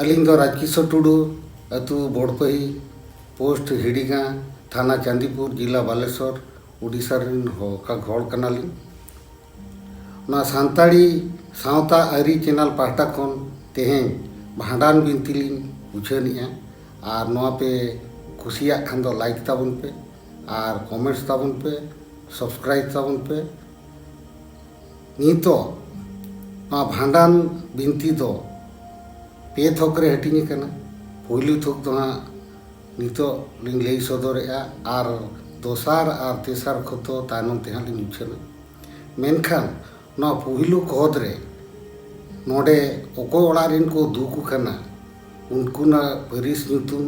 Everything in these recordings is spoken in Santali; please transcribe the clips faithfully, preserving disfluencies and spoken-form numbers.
ᱟᱹᱞᱤᱧ ᱫᱚ ᱨᱟᱡᱽᱠᱤᱥᱳᱨ ᱴᱩᱰᱩ, ᱟᱹᱛᱩ ᱵᱚᱲᱯᱟᱹᱦᱤ, ᱯᱳᱥᱴ ᱦᱤᱰᱤᱜᱟᱸ, ᱛᱷᱟᱱᱟ ᱪᱟᱸᱫᱤᱯᱩᱨ, ᱡᱤᱞᱟ ᱵᱟᱞᱮᱥᱚᱨ, ᱩᱰᱤᱥᱟ ᱨᱮᱱ ᱦᱚ-, ᱦᱚᱲ ᱠᱟᱱᱟᱞᱤᱧ᱾ ᱱᱚᱣᱟ ᱥᱟᱱᱛᱟᱲᱤ ᱥᱟᱶᱛᱟ ᱟᱹᱨᱤ ᱪᱮᱱᱮᱞ ᱯᱟᱦᱴᱟ ᱠᱷᱚᱱ ᱛᱮᱦᱮᱧ ᱵᱷᱟᱸᱰᱟᱱ ᱵᱤᱱᱛᱤ ᱞᱤᱧ ᱩᱪᱷᱟᱹᱱᱮᱜᱼᱟ᱾ ᱟᱨ ᱱᱚᱣᱟ ᱯᱮ ᱠᱩᱥᱤᱭᱟᱜ ᱠᱷᱟᱱ ᱫᱚ ᱞᱟᱭᱤᱠ ᱛᱟᱵᱚᱱ ᱯᱮ, ᱟᱨ ᱠᱚᱢᱮᱱᱴᱥ ᱛᱟᱵᱚᱱ ᱯᱮ, ᱥᱟᱵᱥᱠᱨᱟᱭᱤᱵ ᱛᱟᱵᱚᱱ ᱯᱮ᱾ ᱱᱤᱛᱚᱜ ᱱᱚᱣᱟ ᱵᱷᱟᱸᱰᱟᱱ ᱵᱤᱱᱛᱤ ᱫᱚ ᱯᱮ ᱛᱷᱚᱠ ᱨᱮ ᱦᱟᱹᱴᱤᱧ ᱟᱠᱟᱱᱟ᱾ ᱯᱳᱭᱞᱳ ᱛᱷᱚᱠ ᱫᱚ ᱦᱟᱸᱜ ᱱᱤᱛᱚᱜ ᱞᱤᱧ ᱞᱟᱹᱭ ᱥᱚᱫᱚᱨᱮᱜᱼᱟ, ᱟᱨ ᱫᱚᱥᱟᱨ ᱟᱨ ᱛᱮᱥᱟᱨ ᱠᱷᱚᱛ ᱫᱚ ᱛᱟᱭᱱᱚᱢ ᱛᱮ ᱦᱟᱸᱜ ᱞᱤᱧ ᱩᱪᱷᱟᱹᱱᱟ᱾ ᱢᱮᱱᱠᱷᱟᱱ ᱱᱚᱣᱟ ᱯᱩᱭᱞᱩ ᱠᱷᱚᱛ ᱨᱮ ᱱᱚᱰᱮ ᱚᱠᱚᱭ ᱚᱲᱟᱜ ᱨᱮᱱ ᱠᱚ ᱫᱩᱠ ᱟᱠᱟᱱᱟ, ᱩᱱᱠᱩᱱᱟᱜ ᱯᱟᱹᱨᱤᱥ ᱧᱩᱛᱩᱢ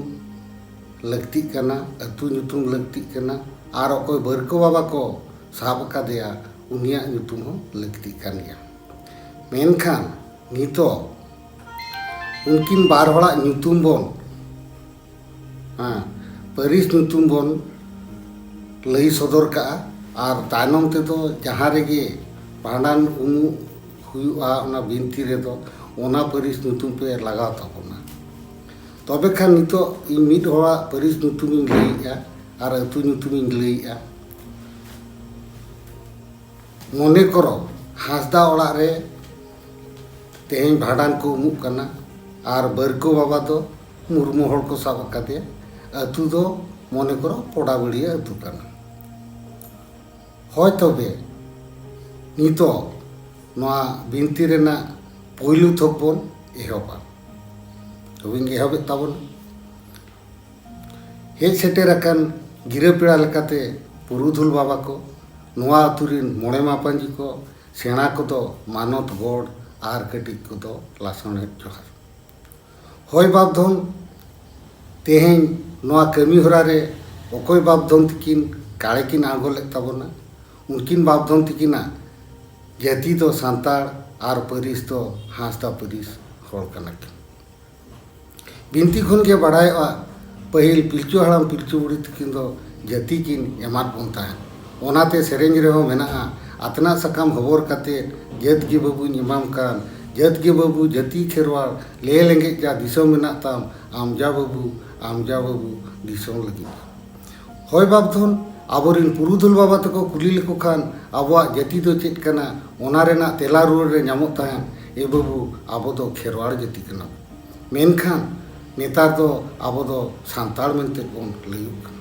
ᱞᱟᱹᱠᱛᱤᱜ ᱠᱟᱱᱟ, ᱟᱹᱛᱩ ᱧᱩᱛᱩᱢ ᱞᱟᱹᱠᱛᱤᱜ ᱠᱟᱱᱟ, ᱟᱨ ᱚᱠᱚᱭ ᱵᱟᱹᱨᱠᱟᱹ ᱵᱟᱵᱟ ᱠᱚ ᱥᱟᱵ ᱟᱠᱟᱫᱮᱭᱟ, ᱩᱱᱤᱭᱟᱜ ᱧᱩᱛᱩᱢ ᱦᱚᱸ ᱞᱟᱹᱠᱛᱤᱜ ᱠᱟᱱ ᱜᱮᱭᱟ᱾ ᱢᱮᱱᱠᱷᱟᱱ ᱱᱤᱛᱚᱜ ᱩᱱᱠᱤᱱ ᱵᱟᱨ ᱦᱚᱲᱟᱜ ᱧᱩᱛᱩᱢ ᱵᱚᱱ, ᱦᱮᱸ, ᱯᱟᱹᱨᱤᱥ ᱧᱩᱛᱩᱢ ᱵᱚᱱ ᱞᱟᱹᱭ ᱥᱚᱫᱚᱨ ᱠᱟᱜᱼᱟ, ᱟᱨ ᱛᱟᱭᱱᱚᱢ ᱛᱮᱫᱚ ᱡᱟᱦᱟᱸ ᱨᱮᱜᱮ ᱵᱷᱟᱸᱰᱟᱱ ᱩᱢᱩᱜ ᱦᱩᱭᱩᱜᱼᱟ, ᱚᱱᱟ ᱵᱤᱱᱛᱤ ᱨᱮᱫᱚ ᱚᱱᱟ ᱯᱟᱹᱨᱤᱥ ᱧᱩᱛᱩᱢ ᱯᱮ ᱞᱟᱜᱟᱣ ᱛᱟᱵᱚᱱᱟ᱾ ᱛᱚᱵᱮ ᱠᱷᱟᱱ ᱱᱤᱛᱚᱜ ᱤᱧ ᱢᱤᱫ ᱦᱚᱲᱟᱜ ᱯᱟᱹᱨᱤᱥ ᱧᱩᱛᱩᱢᱤᱧ ᱞᱟᱹᱭᱮᱜᱼᱟ ᱟᱨ ᱟᱹᱛᱩ ᱧᱩᱛᱩᱢᱤᱧ ᱞᱟᱹᱭᱮᱜᱼᱟ᱾ ᱢᱚᱱᱮ ᱠᱚᱨᱚ ᱦᱟᱸᱥᱫᱟ ᱚᱲᱟᱜ ᱨᱮ ᱛᱮᱦᱮᱧ ᱵᱷᱟᱸᱰᱟᱱ ᱠᱚ ᱩᱢᱩᱜ ᱠᱟᱱᱟ ᱟᱨ ᱵᱟᱹᱨᱠᱟᱹ ᱵᱟᱵᱟ ᱫᱚ ᱢᱩᱨᱢᱩ ᱦᱚᱲ ᱠᱚ ᱥᱟᱵ ᱟᱠᱟᱫᱮᱭᱟ᱾ ᱟᱹᱛᱩ ᱫᱚ ᱢᱚᱱᱮ ᱠᱚᱨᱚ ᱯᱚᱰᱟᱵᱟᱹᱲᱤᱭᱟᱹ ᱟᱹᱛᱩ ᱠᱟᱱᱟ᱾ ᱦᱳᱭ, ᱛᱚᱵᱮ ᱱᱤᱛᱚᱜ ᱱᱚᱣᱟ ᱵᱤᱱᱛᱤ ᱨᱮᱱᱟᱜ ᱯᱳᱭᱞᱳ ᱛᱷᱚᱠ ᱵᱚᱱ ᱮᱦᱚᱵᱟ᱾ ᱛᱚᱵᱮᱧ ᱮᱦᱚᱵᱮᱫ ᱛᱟᱵᱚᱱᱟ᱾ ᱦᱮᱡ ᱥᱮᱴᱮᱨ ᱟᱠᱟᱱ ᱜᱤᱨᱟᱹ ᱯᱮᱲᱟ ᱞᱮᱠᱟᱛᱮ ᱯᱩᱨᱩᱫᱷᱩᱞ ᱵᱟᱵᱟ ᱠᱚ, ᱱᱚᱣᱟ ᱟᱹᱛᱩ ᱨᱤᱱ ᱢᱚᱬᱮ ᱢᱟᱯᱟᱧᱡᱤ ᱠᱚ, ᱥᱮᱬᱟ ᱠᱚᱫᱚ ᱢᱟᱱᱚᱛ ᱜᱚᱰ ᱟᱨ ᱠᱟᱹᱴᱤᱡ ᱠᱚᱫᱚ ᱞᱟᱥᱟᱲᱦᱮᱫ ᱡᱚᱦᱟᱨ᱾ ᱦᱳᱭ ᱵᱟᱯ ᱫᱷᱚᱱ, ᱛᱮᱦᱮᱧ ᱱᱚᱣᱟ ᱠᱟᱹᱢᱤ ᱦᱚᱨᱟ ᱨᱮ ᱚᱠᱚᱭ ᱵᱟᱯ ᱫᱷᱚᱱ ᱛᱤᱠᱤᱱ ᱠᱟᱲᱮ ᱠᱤᱱ ᱟᱬᱜᱚ ᱞᱮᱫ ᱛᱟᱵᱚᱱᱟ, ᱩᱱᱠᱤᱱ ᱵᱟᱯ ᱫᱷᱚᱱ ᱛᱤᱠᱤᱱᱟᱜ ᱡᱟᱹᱛᱤ ᱫᱚ ᱥᱟᱱᱛᱟᱲ ᱟᱨ ᱯᱟᱹᱨᱤᱥ ᱫᱚ ᱦᱟᱸᱥᱫᱟ ᱯᱟᱹᱨᱤᱥ ᱦᱚᱲ ᱠᱟᱱᱟ ᱠᱤᱱ᱾ ᱵᱤᱱᱛᱤ ᱠᱷᱚᱱ ᱜᱮ ᱵᱟᱲᱟᱭᱚᱜᱼᱟ, ᱯᱟᱹᱦᱤᱞ ᱯᱤᱞᱪᱩ ᱦᱟᱲᱟᱢ ᱯᱤᱞᱪᱩ ᱵᱩᱲᱦᱤ ᱛᱟᱹᱠᱤᱱ ᱫᱚ ᱡᱟᱹᱛᱤ ᱠᱤᱱ ᱮᱢᱟᱫ ᱵᱚᱱ ᱛᱟᱦᱮᱸᱫ᱾ ᱚᱱᱟᱛᱮ ᱥᱮᱨᱮᱧ ᱨᱮᱦᱚᱸ ᱢᱮᱱᱟᱜᱼᱟ, "ᱟᱛᱱᱟᱜ ᱥᱟᱠᱟᱢ ᱦᱚᱵᱚᱨ ᱠᱟᱛᱮ ᱡᱟᱹᱛ ᱜᱮ ᱵᱟᱹᱵᱩᱧ ᱮᱢᱟᱢ ᱠᱟᱱ, ᱡᱟᱹᱛ ᱜᱮ ᱵᱟᱹᱵᱩ ᱡᱟᱹᱛᱤ ᱠᱷᱮᱨᱣᱟᱲ, ᱞᱮ ᱞᱮᱸᱜᱮᱡ ᱡᱟ ᱫᱤᱥᱚᱢ ᱢᱮᱱᱟᱜ ᱛᱟᱢ, ᱟᱢ ᱡᱟ ᱵᱟᱹᱵᱩ, ᱟᱢ ᱡᱟ ᱵᱟᱹᱵᱩ ᱫᱤᱥᱚᱢ ᱞᱟᱹᱜᱤᱫ᱾ ᱦᱳᱭ ᱵᱟᱯᱫᱷᱚᱱ, ᱟᱵᱚᱨᱤᱱ ᱯᱩᱨᱩᱫᱷᱩᱞ ᱵᱟᱵᱟ ᱛᱟᱠᱚ ᱠᱩᱞᱤ ᱞᱮᱠᱚ ᱠᱷᱟᱱ ᱟᱵᱚᱣᱟᱜ ᱡᱟᱹᱛᱤ ᱫᱚ ᱪᱮᱫ ᱠᱟᱱᱟ, ᱚᱱᱟ ᱨᱮᱱᱟᱜ ᱛᱮᱞᱟ ᱨᱩᱣᱟᱹᱲ ᱨᱮ ᱧᱟᱢᱚᱜ ᱛᱟᱦᱮᱸᱫ, ᱮ ᱵᱟᱹᱵᱩ, ᱟᱵᱚ ᱫᱚ ᱠᱷᱮᱨᱣᱟᱲ ᱡᱟᱹᱛᱤ ᱠᱟᱱᱟ ᱵᱚ᱾ ᱢᱮᱱᱠᱷᱟᱱ ᱱᱮᱛᱟᱨ ᱫᱚ ᱟᱵᱚ ᱫᱚ ᱥᱟᱱᱛᱟᱲ ᱢᱮᱱᱛᱮ ᱵᱚᱱ ᱞᱟᱹᱭᱚᱜ ᱠᱟᱱᱟ᱾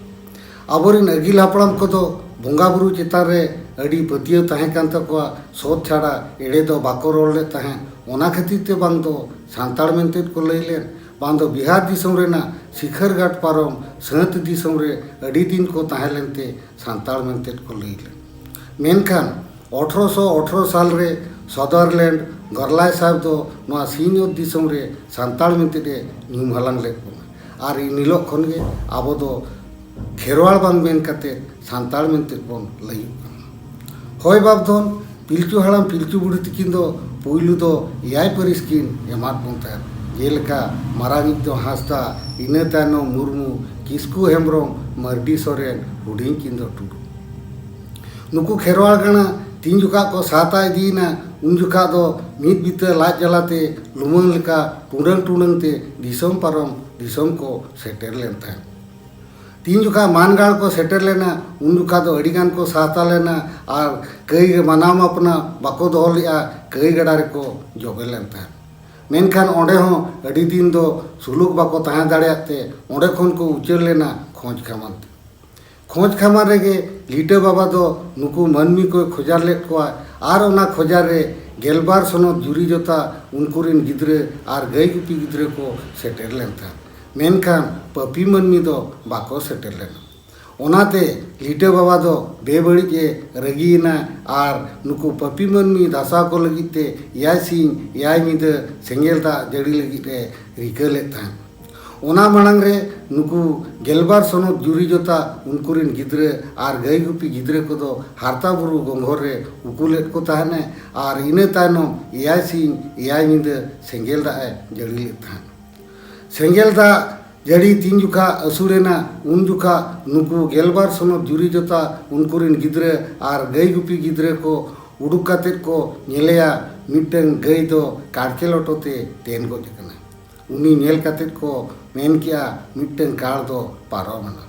ᱟᱵᱚᱨᱤᱱ ᱟᱹᱜᱤᱞ ᱦᱟᱯᱲᱟᱢ ᱠᱚᱫᱚ ᱵᱚᱸᱜᱟ ᱵᱩᱨᱩ ᱪᱮᱛᱟᱱ ᱨᱮ ᱟᱹᱰᱤ ᱯᱟᱹᱛᱭᱟᱹᱣ ᱛᱟᱦᱮᱸ ᱠᱟᱱ ᱛᱟᱠᱚᱣᱟ, ᱥᱚᱛ ᱪᱷᱟᱲᱟ ᱮᱲᱮ ᱫᱚ ᱵᱟᱠᱚ ᱨᱚᱲ ᱞᱮᱫ ᱛᱟᱦᱮᱸᱫ᱾ ᱚᱱᱟ ᱠᱷᱟᱹᱛᱤᱨ ᱛᱮ ᱵᱟᱝ ᱫᱚ ᱥᱟᱱᱛᱟᱲ ᱢᱮᱱᱛᱮ ᱠᱚ ᱞᱟᱹᱭ ᱞᱮᱱ, ᱵᱟᱝ ᱫᱚ ᱵᱤᱦᱟᱨ ᱫᱤᱥᱚᱢ ᱨᱮᱱᱟᱜ ᱥᱤᱠᱷᱟᱹᱨ ᱜᱷᱟᱴ ᱯᱟᱨᱚᱢ ᱥᱟᱹᱛ ᱫᱤᱥᱚᱢ ᱨᱮ ᱟᱹᱰᱤ ᱫᱤᱱ ᱠᱚ ᱛᱟᱦᱮᱸ ᱞᱮᱱᱛᱮ ᱥᱟᱱᱛᱟᱲ ᱢᱮᱱᱛᱮ ᱠᱚ ᱞᱟᱹᱭ ᱞᱮᱱ᱾ ᱢᱮᱱᱠᱷᱟᱱ ᱟᱴᱷᱨᱚᱥᱚ ᱟᱴᱷᱨᱚ ᱥᱟᱞ ᱨᱮ ᱥᱟᱫᱟᱨᱞᱮᱱᱰ ᱜᱚᱨᱞᱟᱭ ᱥᱟᱦᱮᱵᱽ ᱫᱚ ᱱᱚᱣᱟ ᱥᱤᱧᱚᱛ ᱫᱤᱥᱚᱢ ᱨᱮ ᱥᱟᱱᱛᱟᱲ ᱢᱮᱱᱛᱮ ᱮ ᱧᱩᱢ ᱦᱟᱞᱟᱝ ᱞᱮᱫ ᱵᱚᱱᱟ᱾ ᱟᱨ ᱤᱱ ᱦᱤᱞᱳᱜ ᱠᱷᱚᱱ ᱜᱮ ᱟᱵᱚ ᱫᱚ ᱠᱷᱮᱨᱣᱟᱲ ᱵᱟᱝ ᱢᱮᱱ ᱠᱟᱛᱮ ᱥᱟᱱᱛᱟᱲ ᱢᱮᱱᱛᱮ ᱵᱚᱱ ᱞᱟᱹᱭᱚᱜ ᱠᱟᱱᱟ᱾ ᱦᱳᱭ ᱵᱟᱯᱫᱷᱚᱱ, ᱯᱤᱞᱪᱩ ᱦᱟᱲᱟᱢ ᱯᱤᱞᱪᱩ ᱵᱩᱲᱦᱤ ᱛᱤᱠᱤᱱ ᱫᱚ ᱯᱩᱭᱞᱩ ᱫᱚ ᱮᱭᱟᱭ ᱯᱟᱹᱨᱤᱥ ᱠᱤᱱ ᱮᱢᱟᱫ ᱵᱚᱱ ᱛᱟᱦᱮᱸᱫ, ᱡᱮᱞᱮᱠᱟ ᱢᱟᱨᱟᱝᱤᱡ ᱫᱚ ᱦᱟᱸᱥᱫᱟ, ᱤᱱᱟᱹ ᱛᱟᱭᱱᱚᱢ ᱢᱩᱨᱢᱩ, ᱠᱤᱥᱠᱩ ᱦᱮᱢᱵᱨᱚᱢ, ᱢᱟᱹᱨᱰᱤ ᱥᱚᱨᱮᱱ, ᱦᱩᱰᱤᱧ ᱠᱤᱱ ᱫᱚ ᱴᱩᱰᱩ᱾ ᱱᱩᱠᱩ ᱠᱷᱮᱨᱣᱟᱲ ᱜᱟᱬᱟ ᱛᱤᱱ ᱡᱚᱠᱷᱟᱜ ᱠᱚ ᱥᱟᱦᱛᱟ ᱤᱫᱤᱭᱮᱱᱟ, ᱩᱱ ᱡᱚᱠᱷᱟᱜ ᱫᱚ ᱢᱤᱫ ᱵᱤᱛᱟᱹ ᱞᱟᱡ ᱡᱟᱞᱟᱛᱮ ᱞᱩᱢᱟᱹᱝ ᱞᱮᱠᱟ ᱴᱩᱰᱟᱹᱝ ᱴᱩᱰᱟᱹᱝ ᱛᱮ ᱫᱤᱥᱚᱢ ᱯᱟᱨᱚᱢ ᱫᱤᱥᱚᱢ ᱠᱚ ᱥᱮᱴᱮᱨ ᱞᱮᱱ ᱛᱟᱦᱮᱸᱫ᱾ ᱛᱤᱱ ᱡᱚᱠᱷᱟᱜ ᱢᱟᱱᱜᱟᱲ ᱠᱚ ᱥᱮᱴᱮᱨ ᱞᱮᱱᱟ, ᱩᱱ ᱡᱚᱠᱷᱟᱜ ᱫᱚ ᱟᱹᱰᱤ ᱜᱟᱱ ᱠᱚ ᱥᱟᱦᱛᱟ ᱞᱮᱱᱟ ᱟᱨ ᱠᱟᱹᱭ ᱢᱟᱱᱟᱣ ᱢᱟᱯᱱᱟ ᱵᱟᱠᱚ ᱫᱚᱦᱚ ᱞᱮᱫᱼᱟ, ᱠᱟᱹᱭ ᱜᱟᱰᱟ ᱨᱮᱠᱚ ᱡᱚᱵᱮ ᱞᱮᱱ ᱛᱟᱦᱮᱸᱫ᱾ ᱢᱮᱱᱠᱷᱟᱱ ᱚᱸᱰᱮ ᱦᱚᱸ ᱟᱹᱰᱤ ᱫᱤᱱ ᱫᱚ ᱥᱩᱞᱩᱠ ᱵᱟᱠᱚ ᱛᱟᱦᱮᱸ ᱫᱟᱲᱮᱭᱟᱜ ᱛᱮ ᱚᱸᱰᱮ ᱠᱷᱚᱱ ᱠᱚ ᱩᱪᱟᱹᱲ ᱞᱮᱱᱟ ᱠᱷᱚᱸᱡᱽ ᱠᱷᱟᱢᱟᱱ ᱛᱮ᱾ ᱠᱷᱚᱸᱡᱽ ᱠᱷᱟᱢᱟᱱ ᱨᱮᱜᱮ ᱞᱤᱴᱟᱹ ᱵᱟᱵᱟ ᱫᱚ ᱱᱩᱠᱩ ᱢᱟᱹᱱᱢᱤ ᱠᱚᱭ ᱠᱷᱚᱡᱟᱨ ᱞᱮᱫ ᱠᱚᱣᱟ ᱟᱨ ᱚᱱᱟ ᱠᱷᱚᱡᱟᱨ ᱨᱮ ᱜᱮᱞᱵᱟᱨ ᱥᱚᱱᱚᱛ ᱡᱩᱨᱤ ᱡᱚᱛᱟ ᱩᱱᱠᱩ ᱨᱤᱱ ᱜᱤᱫᱽᱨᱟᱹ ᱟᱨ ᱜᱟᱹᱭ ᱜᱩᱯᱤ ᱜᱤᱫᱽᱨᱟᱹ ᱠᱚ ᱥᱮᱴᱮᱨ ᱞᱮᱱ ᱛᱟᱦᱮᱸᱫ᱾ ᱢᱮᱱᱠᱷᱟᱱ ᱯᱟᱹᱯᱤ ᱢᱟᱹᱱᱢᱤ ᱫᱚ ᱵᱟᱠᱚ ᱥᱮᱴᱮᱨ ᱞᱮᱱᱟ᱾ ᱚᱱᱟᱛᱮ ᱞᱤᱴᱟᱹ ᱵᱟᱵᱟ ᱫᱚ ᱵᱮᱵᱟᱹᱲᱤᱡ ᱮ ᱨᱟᱹᱜᱤᱭᱮᱱᱟ ᱟᱨ ᱱᱩᱠᱩ ᱯᱟᱹᱯᱤ ᱢᱟᱹᱱᱢᱤ ᱫᱷᱟᱥᱟᱣ ᱠᱚ ᱞᱟᱹᱜᱤᱫ ᱛᱮ ᱮᱭᱟᱭ ᱥᱤᱧ ᱮᱭᱟᱭ ᱧᱤᱫᱟᱹ ᱥᱮᱸᱜᱮᱞ ᱫᱟᱜ ᱡᱟᱹᱲᱤ ᱞᱟᱹᱜᱤᱫ ᱮ ᱨᱤᱠᱟᱹ ᱞᱮᱫ ᱛᱟᱦᱮᱸᱫ᱾ ᱚᱱᱟ ᱢᱟᱲᱟᱝ ᱨᱮ ᱱᱩᱠᱩ ᱜᱮᱞᱵᱟᱨ ᱥᱚᱱᱚᱛ ᱡᱩᱨᱤ ᱡᱚᱛᱟ ᱩᱱᱠᱩ ᱨᱤᱱ ᱜᱤᱫᱽᱨᱟᱹ ᱟᱨ ᱜᱟᱹᱭ ᱜᱩᱯᱤ ᱜᱤᱫᱽᱨᱟᱹ ᱠᱚᱫᱚ ᱦᱟᱨᱛᱟ ᱵᱩᱨᱩ ᱜᱚᱸᱜᱷᱚᱨ ᱨᱮ ᱩᱠᱩ ᱞᱮᱫ ᱠᱚ ᱛᱟᱦᱮᱸᱫ ᱮ ᱟᱨ ᱤᱱᱟᱹ ᱛᱟᱭᱱᱚᱢ ᱮᱭᱟᱭ ᱥᱤᱧ ᱮᱭᱟᱭ ᱧᱤᱫᱟᱹ ᱥᱮᱸᱜᱮᱞ ᱫᱟᱜ ᱮ ᱡᱟᱹᱲᱤ ᱞᱮᱫ ᱛᱟᱦᱮᱸᱫ᱾ ᱥᱮᱸᱜᱮᱞ ᱫᱟᱜ ᱡᱟᱹᱲᱤ ᱛᱤᱱ ᱡᱚᱠᱷᱟ ᱟᱹᱥᱩᱲᱮᱱᱟ, ᱩᱱ ᱡᱚᱠᱷᱟ ᱱᱩᱠᱩ ᱜᱮᱞᱵᱟᱨ ᱥᱚᱱᱚᱛ ᱡᱩᱨᱤ ᱡᱚᱛᱟ ᱩᱱᱠᱩ ᱨᱤᱱ ᱜᱤᱫᱽᱨᱟᱹ ᱟᱨ ᱜᱟᱹᱭ ᱜᱩᱯᱤ ᱜᱤᱫᱽᱨᱟᱹ ᱠᱚ ᱩᱰᱩᱠ ᱠᱟᱛᱮᱫ ᱠᱚ ᱧᱮᱞᱮᱭᱟ, ᱢᱤᱫᱴᱟᱹᱝ ᱜᱟᱹᱭ ᱫᱚ ᱠᱟᱲᱠᱮ ᱞᱚᱴᱚ ᱛᱮ ᱛᱮᱱ ᱜᱚᱡ ᱟᱠᱟᱱᱟ᱾ ᱩᱱᱤ ᱧᱮᱞ ᱠᱟᱛᱮᱫ ᱠᱚ ᱢᱮᱱ ᱠᱮᱜᱼᱟ, "ᱢᱤᱫᱴᱟᱹᱝ ᱠᱟᱲ ᱫᱚ ᱯᱟᱨᱚᱢ ᱮᱱᱟ᱾"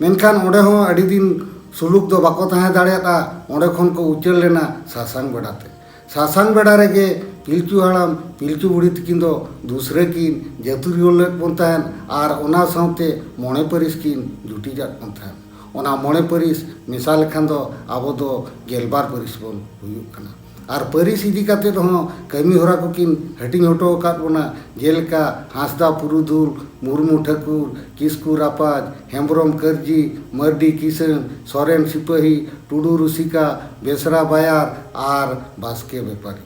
ᱢᱮᱱᱠᱷᱟᱱ ᱚᱸᱰᱮ ᱦᱚᱸ ᱟᱹᱰᱤ ᱫᱤᱱ ᱥᱩᱞᱩᱠ ᱫᱚ ᱵᱟᱠᱚ ᱛᱟᱦᱮᱸ ᱫᱟᱲᱮᱭᱟᱫᱼᱟ᱾ ᱚᱸᱰᱮ ᱠᱷᱚᱱ ᱠᱚ ᱩᱪᱟᱹᱲ ᱞᱮᱱᱟ ᱥᱟᱥᱟᱝ ᱵᱮᱰᱟ ᱛᱮ᱾ ᱥᱟᱥᱟᱝ ᱵᱮᱰᱟ ᱨᱮᱜᱮ ᱯᱤᱞᱪᱩ ᱦᱟᱲᱟᱢ ᱯᱤᱞᱪᱩ ᱵᱩᱲᱦᱤ ᱛᱤᱠᱤᱱ ᱫᱚ ᱫᱩᱥᱨᱟᱹ ᱠᱤᱱ ᱡᱟᱹᱛᱩᱨᱤᱭᱟᱹ ᱞᱮᱫ ᱵᱚᱱ ᱛᱟᱦᱮᱸᱫ ᱟᱨ ᱚᱱᱟ ᱥᱟᱶᱛᱮ ᱢᱚᱬᱮ ᱯᱟᱹᱨᱤᱥ ᱠᱤᱱ ᱡᱩᱴᱤᱡᱟᱫ ᱵᱚᱱ ᱛᱟᱦᱮᱸᱫ᱾ ᱚᱱᱟ ᱢᱚᱬᱮ ᱯᱟᱹᱨᱤᱥ ᱢᱮᱥᱟ ᱞᱮᱠᱷᱟᱱ ᱫᱚ ᱟᱵᱚ ᱫᱚ ᱜᱮᱞᱵᱟᱨ ᱯᱟᱹᱨᱤᱥ ᱵᱚᱱ ᱦᱩᱭᱩᱜ ᱠᱟᱱᱟ᱾ ᱟᱨ ᱯᱟᱹᱨᱤᱥ ᱤᱫᱤ ᱠᱟᱛᱮᱫ ᱦᱚᱸ ᱠᱟᱹᱢᱤ ᱦᱚᱨᱟ ᱠᱚᱠᱤᱱ ᱦᱟᱹᱴᱤᱧ ᱦᱚᱴᱚ ᱟᱠᱟᱫ ᱵᱚᱱᱟ, ᱡᱮᱞᱮᱠᱟ ᱦᱟᱸᱥᱫᱟ ᱯᱩᱨᱩᱫᱷᱩᱞ, ᱢᱩᱨᱢᱩ ᱴᱷᱟᱹᱠᱩᱨ, ᱠᱤᱥᱠᱩ ᱨᱟᱯᱟᱡᱽ, ᱦᱮᱢᱵᱽᱨᱚᱢ ᱠᱟᱹᱨᱡᱤ, ᱢᱟᱹᱨᱰᱤ ᱠᱤᱥᱟᱹᱬ, ᱥᱚᱨᱮᱱ ᱥᱤᱯᱟᱹᱦᱤ, ᱴᱩᱰᱩ ᱨᱩᱥᱤᱠᱟ, ᱵᱮᱥᱨᱟ ᱵᱟᱭᱟᱨ ᱟᱨ ᱵᱟᱥᱠᱮ ᱵᱮᱯᱟᱨᱤ᱾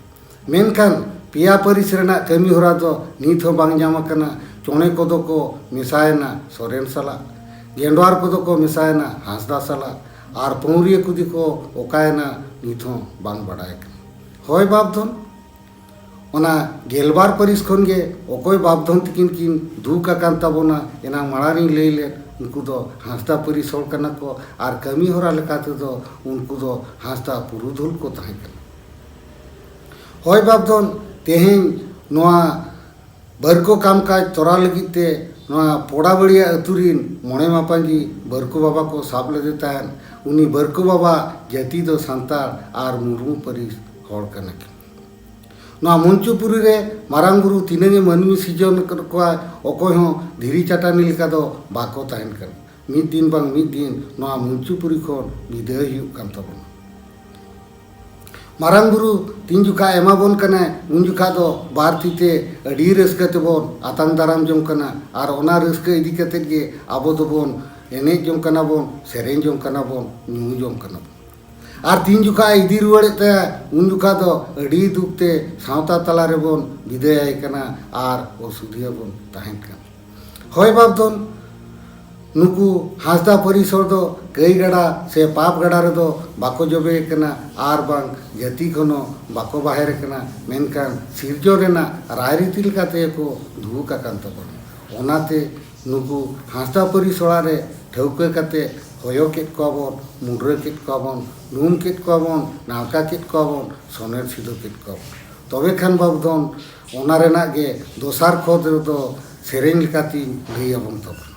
ᱢᱮᱱᱠᱷᱟᱱ ᱯᱮᱭᱟ ᱯᱟᱹᱨᱤᱥ ᱨᱮᱱᱟᱜ ᱠᱟᱹᱢᱤ ᱦᱚᱨᱟ ᱫᱚ ᱱᱤᱛ ᱦᱚᱸ ᱵᱟᱝ ᱧᱟᱢ ᱟᱠᱟᱱᱟ᱾ ᱪᱚᱬᱮ ᱠᱚᱫᱚ ᱠᱚ ᱢᱮᱥᱟᱭᱮᱱᱟ ᱥᱚᱨᱮᱱ ᱥᱟᱞᱟᱜ, ᱜᱮᱸᱰᱣᱟᱨ ᱠᱚᱫᱚ ᱠᱚ ᱢᱮᱥᱟᱭᱮᱱᱟ ᱦᱟᱸᱥᱫᱟ ᱥᱟᱞᱟᱜ, ᱟᱨ ᱯᱟᱹᱣᱨᱤᱭᱟᱹ ᱠᱚᱫᱚ ᱠᱚ ᱚᱠᱟᱭᱮᱱᱟ ᱱᱤᱛ ᱦᱚᱸ ᱵᱟᱝ ᱵᱟᱰᱟᱭ ᱟᱠᱟᱱᱟ᱾ ᱦᱳᱭ ᱵᱟᱯᱫᱷᱚᱱ, ᱚᱱᱟ ᱜᱮᱞᱵᱟᱨ ᱯᱟᱹᱨᱤᱥ ᱠᱷᱚᱱ ᱜᱮ ᱚᱠᱚᱭ ᱵᱟᱯᱫᱷᱚᱱ ᱛᱤᱠᱤᱱ ᱠᱤᱱ ᱫᱩᱠ ᱟᱠᱟᱱ ᱛᱟᱵᱚᱱᱟ, ᱮᱱᱟᱝ ᱢᱟᱲᱟᱝ ᱨᱤᱧ ᱞᱟᱹᱭ ᱞᱮᱫ, ᱩᱱᱠᱩ ᱫᱚ ᱦᱟᱸᱥᱫᱟ ᱯᱟᱹᱨᱤᱥ ᱦᱚᱲ ᱠᱟᱱᱟ ᱠᱚ ᱟᱨ ᱠᱟᱹᱢᱤ ᱦᱚᱨᱟ ᱞᱮᱠᱟ ᱛᱮᱫᱚ ᱩᱱᱠᱩ ᱫᱚ ᱦᱟᱸᱥᱫᱟ ᱯᱩᱨᱩᱫᱷᱩᱞ ᱠᱚ ᱛᱟᱦᱮᱸ ᱠᱟᱱᱟ᱾ ᱦᱳᱭ ᱵᱟᱯᱫᱷᱚᱱ, ᱛᱮᱦᱮᱧ ᱱᱚᱣᱟ ᱵᱟᱹᱨᱠᱚ ᱠᱟᱢ ᱠᱟᱡᱽ ᱛᱚᱨᱟᱣ ᱞᱟᱹᱜᱤᱫ ᱛᱮ ᱱᱚᱣᱟ ᱯᱚᱲᱟᱵᱟᱹᱲᱤᱭᱟ ᱟᱹᱛᱩ ᱨᱤᱱ ᱢᱚᱬᱮ ᱢᱟᱯᱟᱧᱡᱤ ᱵᱟᱹᱨᱠᱚ ᱵᱟᱵᱟ ᱠᱚ ᱥᱟᱵ ᱞᱮᱫᱮ ᱛᱟᱦᱮᱸᱫ᱾ ᱩᱱᱤ ᱵᱟᱹᱨᱠᱚ ᱵᱟᱵᱟ ᱡᱟᱹᱛᱤ ᱫᱚ ᱥᱟᱱᱛᱟᱲ ᱟᱨ ᱢᱩᱨᱢᱩ ᱯᱟᱹᱨᱤᱥ ᱦᱚᱲ ᱠᱟᱱᱟ ᱠᱤᱱ᱾ ᱱᱚᱣᱟ ᱢᱚᱧᱪᱚᱯᱩᱨᱤ ᱨᱮ ᱢᱟᱨᱟᱝ ᱵᱩᱨᱩ ᱛᱤᱱᱟᱹᱝ ᱮ ᱢᱟᱹᱱᱢᱤ ᱥᱤᱨᱡᱚᱱ ᱟᱠᱟᱫ ᱠᱚᱣᱟ, ᱚᱠᱚᱭ ᱦᱚᱸ ᱫᱷᱤᱨᱤ ᱪᱟᱹᱴᱟᱹᱱᱤ ᱞᱮᱠᱟ ᱫᱚ ᱵᱟᱠᱚ ᱛᱟᱦᱮᱱ ᱠᱟᱱᱟ᱾ ᱢᱤᱫ ᱫᱤᱱ ᱵᱟᱝ ᱢᱤᱫ ᱫᱤᱱ ᱱᱚᱣᱟ ᱢᱚᱧᱪᱚᱯᱩᱨᱤ ᱠᱷᱚᱱ ᱵᱤᱫᱟᱹᱭ ᱦᱩᱭᱩᱜ ᱠᱟᱱ ᱛᱟᱵᱚᱱᱟ᱾ ᱢᱟᱨᱟᱝ ᱵᱩᱨᱩ ᱛᱤᱱ ᱡᱚᱠᱷᱟ ᱮᱢᱟ ᱵᱚᱱ ᱠᱟᱱᱟᱭ, ᱩᱱ ᱡᱚᱠᱷᱟ ᱫᱚ ᱵᱟᱨ ᱛᱤ ᱛᱮ ᱟᱹᱰᱤ ᱨᱟᱹᱥᱠᱟᱹ ᱛᱮᱵᱚᱱ ᱟᱛᱟᱝ ᱫᱟᱨᱟᱢ ᱡᱚᱝ ᱠᱟᱱᱟ᱾ ᱟᱨ ᱚᱱᱟ ᱨᱟᱹᱥᱠᱟᱹ ᱤᱫᱤ ᱠᱟᱛᱮᱫ ᱜᱮ ᱟᱵᱚ ᱫᱚᱵᱚᱱ ᱮᱱᱮᱡ ᱡᱚᱝ ᱠᱟᱱᱟ ᱵᱚᱱ, ᱥᱮᱨᱮᱧ ᱡᱚᱝ ᱠᱟᱱᱟ ᱵᱚᱱ, ᱧᱩ ᱡᱚᱝ ᱠᱟᱱᱟ ᱵᱚᱱ᱾ ᱟᱨ ᱛᱤᱱ ᱡᱚᱠᱷᱟ ᱤᱫᱤ ᱨᱩᱣᱟᱹᱲᱮᱫ ᱛᱟᱭᱟ, ᱩᱱ ᱡᱚᱠᱷᱟ ᱫᱚ ᱟᱹᱰᱤ ᱫᱩᱠ ᱛᱮ ᱥᱟᱶᱛᱟ ᱛᱟᱞᱟ ᱨᱮᱵᱚᱱ ᱵᱤᱫᱟᱹᱭᱟᱭ ᱠᱟᱱᱟ ᱟᱨ ᱚᱥᱩᱫᱷᱤᱭᱟᱹ ᱵᱚᱱ ᱛᱟᱦᱮᱱ ᱠᱟᱱᱟ᱾ ᱦᱳᱭ ᱵᱟᱯᱫᱷᱚᱱ, ᱱᱩᱠᱩ ᱦᱟᱸᱥᱫᱟ ᱯᱟᱹᱨᱤᱥ ᱦᱚᱲ ᱫᱚ ᱜᱟᱹᱭ ᱜᱟᱰᱟ ᱥᱮ ᱯᱟᱯ ᱜᱟᱰᱟ ᱨᱮᱫᱚ ᱵᱟᱠᱚ ᱡᱚᱵᱮ ᱟᱠᱟᱱᱟ ᱟᱨ ᱵᱟᱝ ᱡᱟᱹᱛᱤ ᱠᱷᱚᱱ ᱦᱚᱸ ᱵᱟᱠᱚ ᱵᱟᱦᱮᱨ ᱟᱠᱟᱱᱟ, ᱢᱮᱱᱠᱷᱟᱱ ᱥᱤᱨᱡᱚᱱ ᱨᱮᱱᱟᱜ ᱨᱟᱭᱨᱤᱛᱤ ᱞᱮᱠᱟᱛᱮ ᱠᱚ ᱫᱩᱲᱩᱠ ᱟᱠᱟᱱ ᱛᱟᱵᱚᱱᱟ᱾ ᱚᱱᱟᱛᱮ ᱱᱩᱠᱩ ᱦᱟᱸᱥᱫᱟ ᱯᱟᱹᱨᱤᱥ ᱚᱲᱟᱜ ᱨᱮ ᱴᱷᱟᱹᱣᱠᱟᱹ ᱠᱟᱛᱮ ᱦᱚᱭᱚ ᱠᱮᱫ ᱠᱚᱣᱟ ᱵᱚᱱ, ᱢᱩᱰᱨᱟᱹ ᱠᱮᱫ ᱠᱚᱣᱟ ᱵᱚᱱ, ᱱᱩᱢ ᱠᱮᱫ ᱠᱚᱣᱟ ᱵᱚᱱ, ᱱᱟᱲᱠᱟ ᱠᱮᱫ ᱠᱚᱣᱟ ᱵᱚᱱ, ᱥᱚᱱᱮᱨ ᱥᱤᱫᱷᱟᱹ ᱠᱮᱫ ᱠᱚᱣᱟ ᱵᱚᱱ᱾ ᱛᱚᱵᱮ ᱠᱷᱟᱱ ᱵᱟᱹᱵᱩ ᱫᱷᱚᱱ ᱚᱱᱟ ᱨᱮᱱᱟᱜ ᱜᱮ ᱫᱚᱥᱟᱨ ᱠᱷᱚᱸᱫ ᱨᱮᱫᱚ ᱥᱮᱨᱮᱧ ᱞᱮᱠᱟᱛᱤᱧ ᱞᱟᱹᱭ ᱟᱵᱚᱱ ᱛᱟᱵᱚᱱᱟ᱾